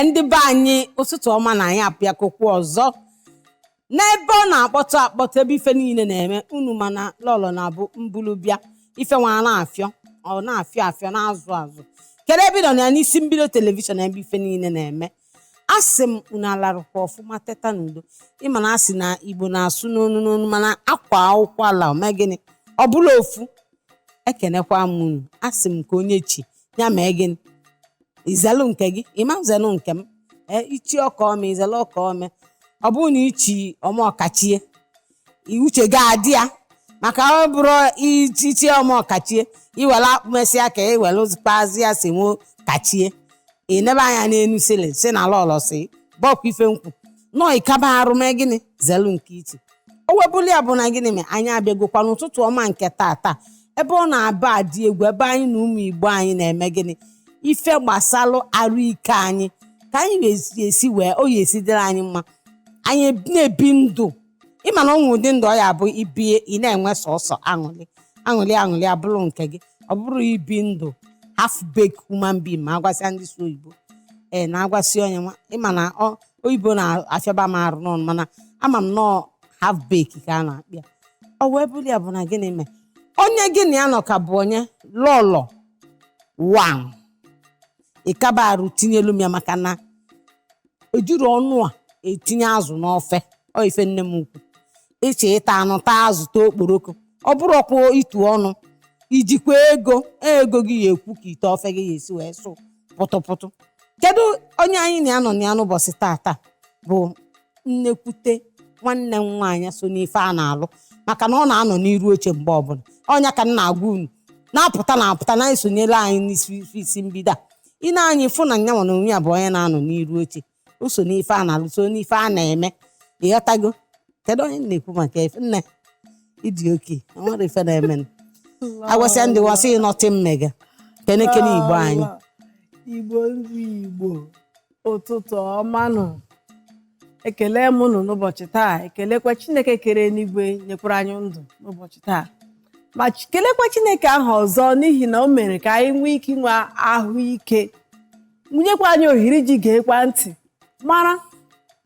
Ndị be anyị, ụtụtụ ọma. Na anyị apịakokwu ọzọ n'ebe ọ na-akpọtụ akpọtụ, ebe ife niile na-eme. Unu mana lọlọ na-abụ mbulu bịa, ife nwa na-afịọ, ọ na-afịọ afịọ, na-azụ azụ. Kedu ebe ị nọ na ya? N'isi mbido television, ebe ife niile na-eme. Asị m unu alarụkwa ọfụma, teta n'udo. Ịma na asị na Igbo na-asụ n'onu n'onu, mana akwa ụkwala ome gịnị, ọ bụla ofu. Ekenekwa m unu. Asị m ka onye chi ya mee gịnị, izelu nke gị, ịma nzelu nke m. Ee, ichi ọka ome, izelu ọka ome. Ọ bụrụ na ichi ọma ọkachie, uche gị adị ya, maka ọ bụrụ ichi ọma ọkachie, iwere akpụmesịa ka iwere kpazi ya si nwo kachie. Ị nebe anya n'enu ceiling, si na lọlọ si bọkwa ife nkwụ nọọ. Ịkaba arụ mee gịnị, zelu nke ichi. O webụla ya bụ na gịnị mee, anyị abịagokwa n'ụtụtụ ọma nke tata, ebe ọ na-aba adị egwu, ebe anyị na ụmụ Igbo anyị na-eme gịnị, ife gbasalụ arụ ike anyị, ka anyị ga-esi wee o ya esi dịrị anyị mma, anyị na-ebi ndụ. Ịma na ọnwụ ụdị ndụ ọ ya bụ ibie, ị na-enwe sọsọ aṅụrị, aṅụrị, aṅụrị abụrụ nke gị. Ọ bụrụ ibi ndụ half baked human being, ma agwasịa ndị si oyibo, ee, na-agwasị onye nwa. Ịma na oyibo na-afịaba m arụ n'ọnụ, mana ama m nọọ half baked ka a na-akpịa. Ọ wee bụrụ ya bụ na gịnị mee, onye gị na ya nọ ka bụ onye lọlọ wan ịkaba arụ tinyelu m ya, maka na ejuru ọnụ a etinye azụ n'ofe. Ọ ife nne m ukwu ịche ịta anụ, taa azụ, taa okporoko. Ọ bụrụ ọkwa itu ọnụ ijikwa ego, ego gị ya ekwu ka ite ofe gị ya esi wee sụ pụtụpụtụ. Kedu onye anyị na-anọ na ya n'ụbọchị tata? Bụ nnekwute nwanne m nwaanyị so n'ife a na-alụ, maka na ọ na-anọ n'iru oche mgbe ọbụla. Ọnya ka m na-agwa unu na-apụta na-apụta na-esonyere anyị n'isi isi mbido a. Ị na-anya ịfụ na nyanwa na onwe ya bụ onye na-anọ n'iru oche. O so n'ife a na-alụ, so n'ife a na-eme. Ịghọtago kedu onye m na-ekwu maka ife? Nne, ịdị oke nwere ife na-eme. Agwasịa ndị wasị nọtị mmega kenekene Igbo anyị. Igbo ndị Igbo, ụtụtụ ọma nụ. Ekele m unu n'ụbọchị taa. Ekelekwa Chineke kere eluigwe, nyekwara anyị ndụ n'ụbọchị taa, ma kelekwa Chineke ahụ ọzọ n'ihi na o mere ka anyị nwee ike inwe ahụike, nyekwa anyị ohere iji geekwa ntị, mara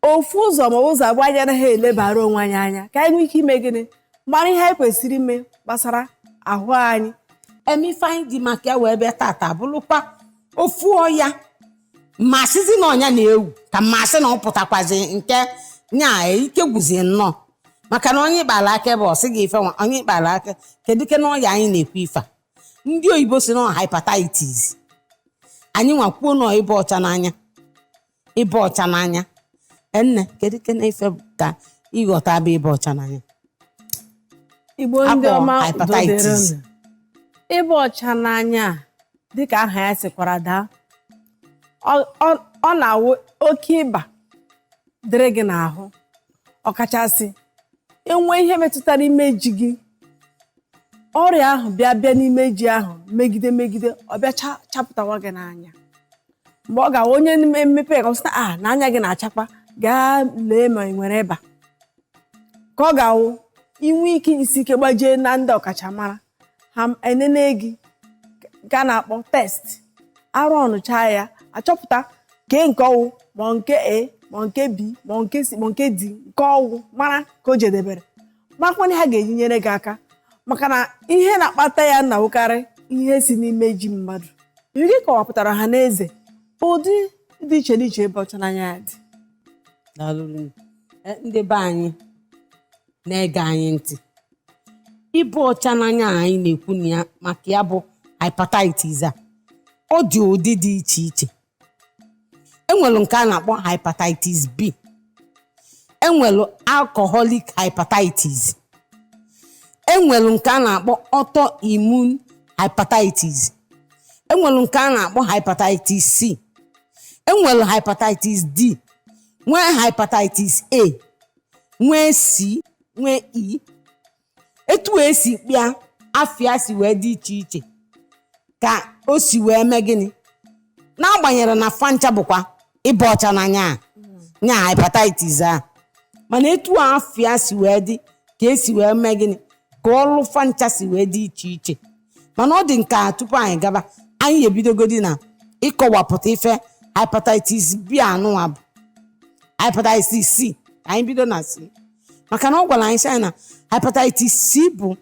ofu ụzọ ma ụzọ abụọ anyị anaghị elebara onwe anyị anya, ka anyị nwee ike ime gịnị, mara ihe anyị kwesịrị ime gbasara ahụ anyị. Eme ife anyị dị maka ya wee bịa tata bụrụkwa ofu ọya masịzi na ọnya na-ewu ka mmasị na ọ pụtakwazi nke nya ike gwuzie nnọọ, maka na onye ịkpara aka ebe ọ sị gị ife nwa onye ịkpara aka. Kedu ke na ọya anyị na-ekwu? Ife a ndị oyibo si na hepatitis, anyị nwakwuo nọ ịba ọcha n'anya, ịba ọcha n'anya. Nne, kedu ke na ife ka ịghọta bụ ịba ọcha n'anya? Igbo ndị Akpọ ọma, udo hepatitis. dịrị unu. Ịba ọcha n'anya a, dịka aha ya sikwara daa, ọ na-awụ oke ịba dịrị gị n'ahụ, ọkachasị enwe ihe metụtara imeji gị. Ọrịa ahụ bịa bịa n'imeji ahụ, megide megide, ọ bịa chapụtawa gị n'anya. Mgbe ọ ga-awụ onye mmepe ka ọ sị na a na anya gị na-achakwa, gaa lee ma ị nwere ịba, ka ọ ga-awụ inwe ike ijisi ike gbajie na ndị ọkachamara, ha enene gị, nke a na-akpọ test arụ ọnụcha ya, achọpụta kee nke ọwụ, ma nke A, ma nke B, ma nke C, ma nke D, nke ọwụ, mara ka o jedebere, marakwana ha ga-eji nyere gị aka, maka na ihe na-akpata ya na-awụkarị ihe si n'ime ji mmadụ. Gị kọwapụtara ha n'eze ụdị dị iche n'iche ebe ọcha n'anya ya dị. Daalụ. Ndị be anyị na-ege anyị ntị, ịba ọcha n'anya a anyị na-ekwu na ya maka ya bụ hepatitis a, ọ dị ụdị dị iche iche. Enwere nke a na-akpọ hepatitis B, enwere alcoholic hepatitis, enwere nke a na-akpọ autoimmune hepatitis, enwere nke a na-akpọ hepatitis C, enwere hepatitis D, nwee hepatitis A, nwee C, nwee E. Etu esi kpịa afịa si wee dị iche iche ka o si wee mee gịnị, n'agbanyeghị na fancha bụkwa ịba ọcha n'anya a nya hepatitis a, mana etu afịa si wee dị ka esi wee mee gịnị, ka ọlụ fancha si wee dị iche iche. Mana ọ dị nke a, tupu anyị gaba, anyị ebidogodi na ịkọwapụta ife. Hepatitis B anụnwa bụ hepatitis C. Ka anyị bido na C, maka na ọ gwara anyị sị anyị na hepatitis C bụ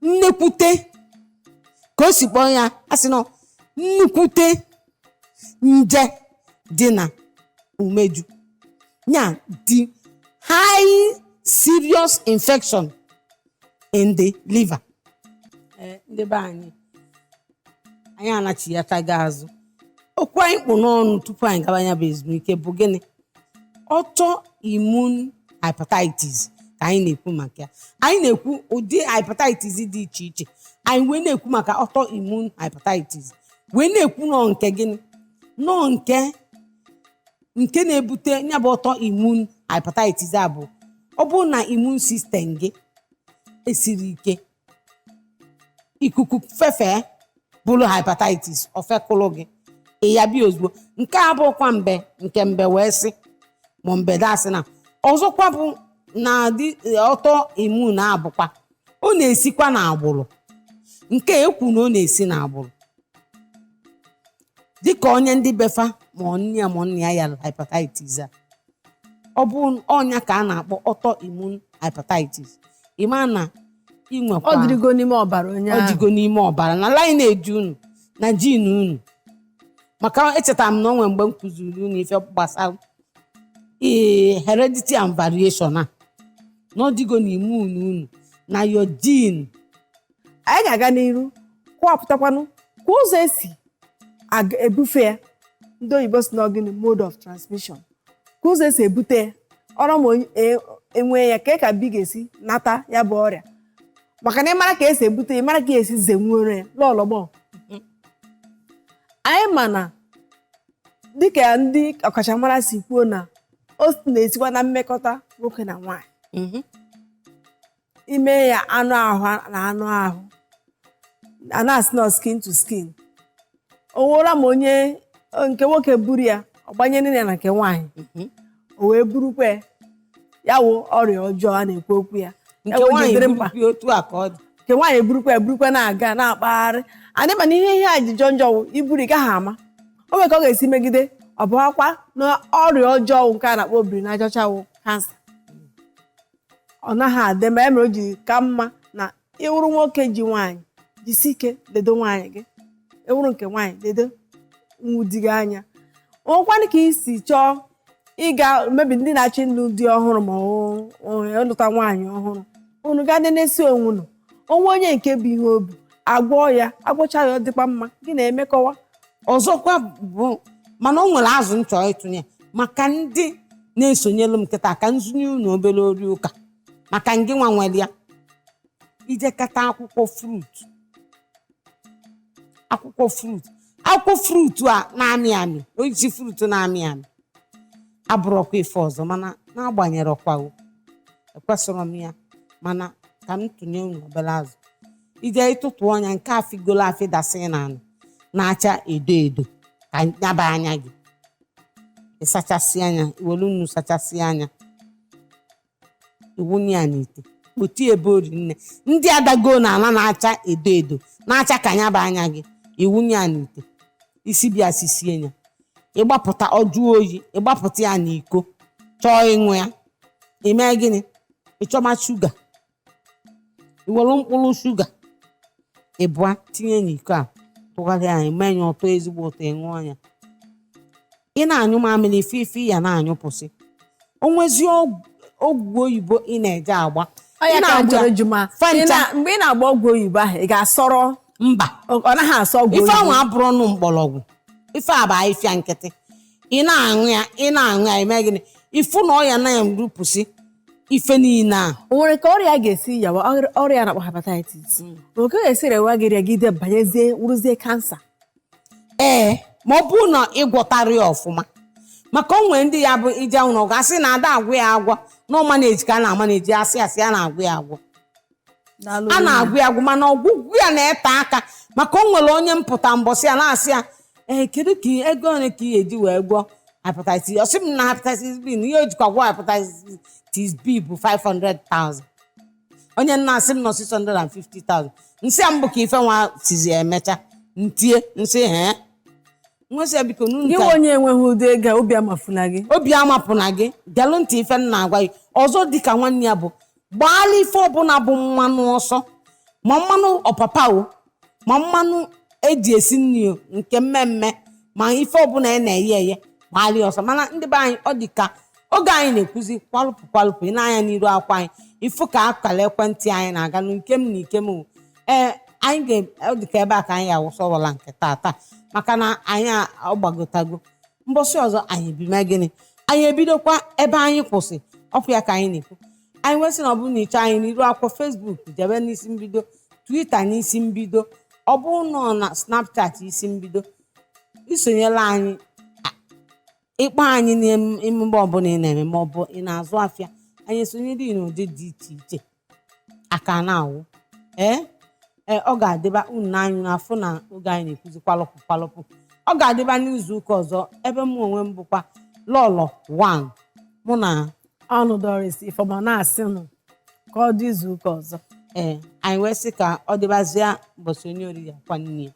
nnekwute, ka o si kpọọ ya, a sị na nnukwute nje dị na umeju ya, dị high serious infection in the liver. Ee, ndị be anyị, anyị anachighatago azụ. Okwu anyị kpụ n'ọnụ tupu anyị gaba ya bụ ezumike bụ gịnị? Autoimmune hepatitis ka anyị na-ekwu maka ya. Anyị na-ekwu ụdị hepatitis dị iche iche. Anyị wee na-ekwu maka autoimmune hepatitis, wee na-ekwu nọọ nke gịnị, nọọ nke na-ebute ya bụ autoimmune hepatitis. A bụ ọ bụrụ na immune system gị esiri ike, ikuku fefee bụrụ hepatitis ofekụlụ gị, ị ya bịa ozugbo. Nke a bụkwa mbe nke mbe wee sị ma mbe dasị na ọzọkwa bụ na dị autoimmune abụkwa ọ na-esikwa n'agbụrụ. Nke ekwu na ọ na-esi n'agbụrụ, dịka onye ndị befa ma ọ nne ya ma nna ya yara hepatitis a, ọ bụ ọnya ka a na-akpọ autoimmune hepatitis. Ịma na ị nwekwa Ọ dịrịgo n'ime ọbara onye ọ ahụ. dịgo n'ime ọbara na lineage unu na gene unu. Maka echetara m na o nwere mgbe m kụziri unu ife gbasara ee heredity and variation a, na ọ dịgo n'ime unu unu na your gene. Anyị ga-aga n'iru kọwapụtakwanụ ka ụzọ esi ebufe ya. Ndị oyibo si na ọ gịnị? Mode of transmission, ka ụzọ esi ebute ya. Ọrụ ma onye enwee ya, ka bi ga-esi nata ya bụ ọrịa, maka na ịmara ka esi ebute ya, ịmara ka esi zenwuore ya. Lọlọgbọ, anyị ma na dịka ndị ọkachamara si kwuo na o na-esikwa na mmekọta nwoke na nwaanyị, ime ya anụ ahụ na anụ ahụ, a na-asị na skin to skin. O nwere ma onye nke nwoke buru ya, ọ gbanyere ya na nke nwaanyị, o wee burukwa ya, ya wụ ọrịa ọjọọ a na-ekwu okwu ya. Nke Ya wụ o ji nwaanyị dịrị mkpa. burukwa otu a ka ọ dị. Nke nwaanyị burukwa ya, burukwa na-aga na-akpagharị. Anyị mana ihe a ji jọọ njọ wụ iburu, ị gaghị ama. O nwere ka ọ ga-esi megide, ọ bụ akwa na ọrịa ọjọọ nke a na-akpọ obiri n'aja ọcha wụ kansa. Ọ naghị adị ma ya mere o ji ka mma na ịwụrụ nwoke ji nwaanyị, jisi ike ledo nwaanyị gị. Ịwụrụ nke nwaanyị, ledo nwụ di gị anya. Nwekwanụ ka isi chọọ ịga mebi ndị na-achọ ịlụ di ọhụrụ ma ọ ịlụta nwaanyị ọhụrụ, unu gaa nenesi onwe unu. Onwe onye nke bụ ihe obi agwọ ya, agwọcha ya, ọ dịkwa mma gị na-emekọwa. Ọzọkwa bụ, mana o nwere azụ nchọ ịtụnye maka ndị na-esonyelu m nkịta, ka nzunye unu obere ori ụka maka ngị nwa nwere ya. Ijekata akwụkwọ fruit, akwụkwọ fruit, akwụkwọ fruit a na-amị amị, osisi fruit na-amị amị, abụrọkwa ife ọzọ. Mana n'agbanyere ọkwa ekwesịrọ m ya, mana ka m tụnye unu obere azụ. Ije ịtụtụ ọnya nke afigolo afịdasị n'ala na-acha edo edo ka nyaba anya gị, ịsachasị anya, welu nnu sachasị anya, iwunye ya n'ite, kpotie ebe ori nne ndị adago n'ala na-acha edo edo na-acha ka nyaba anya gị, iwunye ya n'ite, isi bịa sisie ya, ịgbapụta ọjụọ oyi, ịgbapụta ya n'iko, chọọ ịṅụ ya, ime gịnị? Ịchọma shuga, iwere mkpụrụ shuga ịbụa tinye n'iko a, tụgharịa ya, mee ya ụtọ, ezigbo ụtọ. Ịṅụọ ya, ị na-anyụ mamịrị ife ife ya na-anyụpụsị. O nwezi ọgwụ oyibo ị na-eje agba. Ọ ya ị ka m na-agba chọrọ ya, ịjụ ma fancha. Mgbe ị na-agba ọgwụ oyibo ahụ, ị ga-asọrọ? Mba. Ọ naghị asọ ọgwụ Ife ahụ oyibo? abụrụ ọnụ mgbọrọgwụ, ife a bụ ahịfịa nkịtị. Ị na-aṅụ ya, ị na-aṅụ ya, ime gịnị? Ifu na ọya na-erupụsị ife niile a. O nwere ka ọrịa ga-esi yawa ọrịa na-akpọ hepatitis, o ka ga-esi rewa gị, rịagide, banyezie, wụrụzie kansa? Ee, ma ọ bụrụ na ịgwọtara ya ọfụma, maka o nwere ndị ya bụ ije ụlọ ọgwụ, asị na ada agwụ ya agwọ, na ọmaneji ka a na-amaneji, asị asị a na-agwụ ya agwọ, a na-agwụ ya agwụ, mana ọgwụgwụ ya na-ete aka. Maka o nwere onye mpụta mbọsị ya na-asị ya, ee, kedu ka ego ole ka ị ga-eji wee gwọ hepatitis? Ọ sị m na hepatitis B, na ihe o jikwa gwọ hepatitis B bụ 500,000. Onye nna asị m nọ 650,000. Nsị a mbụ ka ife nwa sizi emecha ntie nsị hee. Nwesị ya, biko n'unu Gị ka nwe onye enweghị ụdị ego a, obi amafula gị. Obi amapụna gị. Gelụ ntị ife m na-agwa gị. Ọzọ dịka nwanne ya bụ, gbaala ife ọbụla bụ mmanụ ọsọ, ma mmanụ ọpapa o, ma mmanụ eji esi nri o, nke mmemme, ma ife ọbụla ị na-eye eye, gbaala ya ọsọ. Mana ndị be anyị, ọ dị ka oge anyị na-ekwuzi kwalụpụ kwalụpụ. Ị na-anya n'iru akwa anyị, ifu ka akara ekwentị anyị na-aga nke m na ike m o. Ee, anyị ga ọ dị ka ebe a ka anyị awụsa ọwala nke taata, maka na anyị ọgbagotago. Mbọsị ọzọ anyị ebime gịnị? Anyị ebidokwa ebe anyị kwụsị. Ọkwa ya ka anyị na-ekwu. Anyị nwesị na ọ bụrụ na ịchọ anyị n'iru akwụkwọ Facebook, jebe n'isi mbido, Twitter n'isi mbido, ọ bụrụ na ọ na Snapchat isi mbido, isonyela anyị, ịkpọ anyị n'emume ọbụla ị na-eme, ma ọ bụ ị na-azụ afịa, anyị esonyere gị n'ụdị dị iche iche aka na-awụ. Ee ee, ọ ga-adịba unu n'anya n'afọ na oge anyị na-ekwuzi kwalụpụ kwalụpụ. Ọ ga-adịba n'izu ụka ọzọ, ebe mụ onwe m bụkwa Lọlọ 1, mụ na Ọnụ Doris Ifeọma na-asị nụ ka ọ dị izu ụka ọzọ. Ee, anyị wee sị ka ọ dịbazie ụbọchị onye oriri akwa nne ya.